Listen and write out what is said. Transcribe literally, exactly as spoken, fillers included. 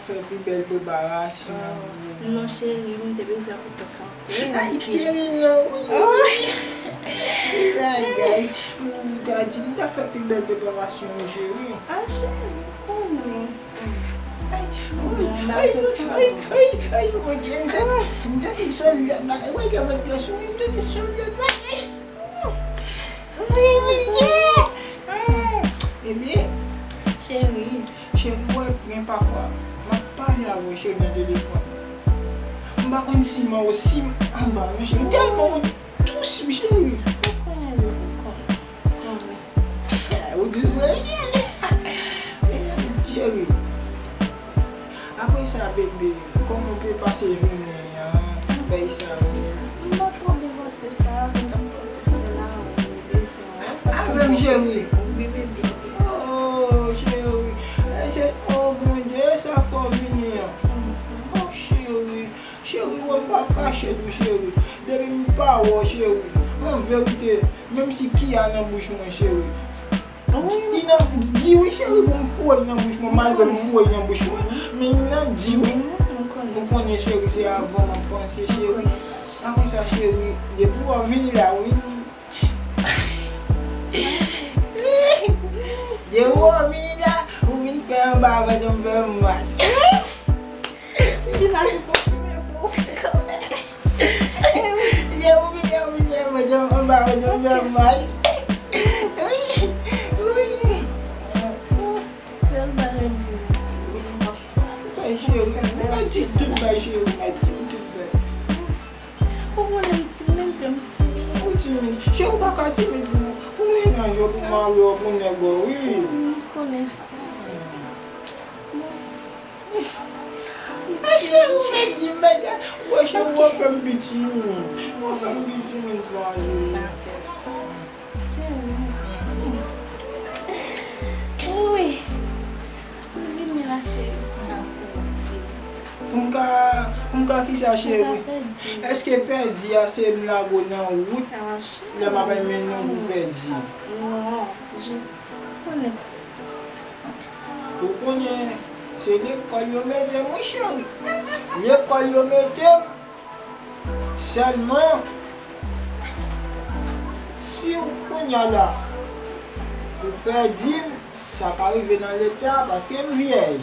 Fè pi bèl preparasyon. Non, cheri, m te bezwen pou te kanpe. Ay, cheri, non, wi, wi, wi. Wi, bagay. M ta di, m ta fè pi bèl preparasyon, wi, cheri. Ah, cheri, konnen. Ay, ay, ay, ay, ay, Bondye, m santi, m santi son lè, bagay, wè, gen mèt pye sou mwen, m santi son lè, bagay. Wi, wi, yeah. Ah, ebyen, cheri, cheri, wè, gen pafwa, m ap pale avè w, cheri, nan telefòn. M pa konn si m anwo, si m anba, men cheri, tèlman ou dous, cheri. Ou konnen, ou konnen. Ou dous, wi. Cheri. Apre sa, bebe, kòman w te pase jounen an? Bagay sa yo. M pa twò byen pase sa, se m t ap pase sela, ou bezwen. Avè m, cheri. Wi, bebe. Oh, cheri. E se, oh, Bondye, sa fè w vini an. Oh, cheri. Cheri, wè m pa kache tou, cheri. Depi m pa wè w, cheri. An verite, menm si kiya nan bouch mwen, cheri. Li nan di wi, cheri, pou m foure nan bouch mwen, malgre m foure nan bouch mwen. Men li nan di wi. Ou konnen, cheri, se avan m ap panse, cheri. Apre sa, cheri, depi w vini la, wi. Depi w vini la, ou vin fè anba vant mwen fè mal. Vin ale pou fimen pou. Lè ou vini, ou vini, mwen, mwen, mwen, mwen, mwen, mwen. Wi, wi. Sèl bagay m di. Bay cheri, bay ti tout bay cheri, bay ti tout bay. Ou konnen m timid, m timid. Ou timid. Cheri, ou pa ka timid pou, pou mennaj ou, pou mari ou, pou nèg ou, wi. M konnen sa. A cheri, ou mèt di m bagay. Wè cheri, w ap fè m pi timid. W ap fè m pi timid twa jou. Pa fè sa. Cheri. Wi. M vini la, cheri, pou m ka pèdi. Pou m ka, pou m ka kisa, cheri? Pou m ka pèdi. Èske pèdi a se m lage w nan wout? Ah, cheri. Lè m ap mennen w pou pèdi. Non, jis konnen. Ou konnen, se lekòl yo mete m, wi, cheri. Lekòl yo mete m. Sèlman, si w kounye a la, ou pèdi m, sa ka rive nan leta, paske m vyèj.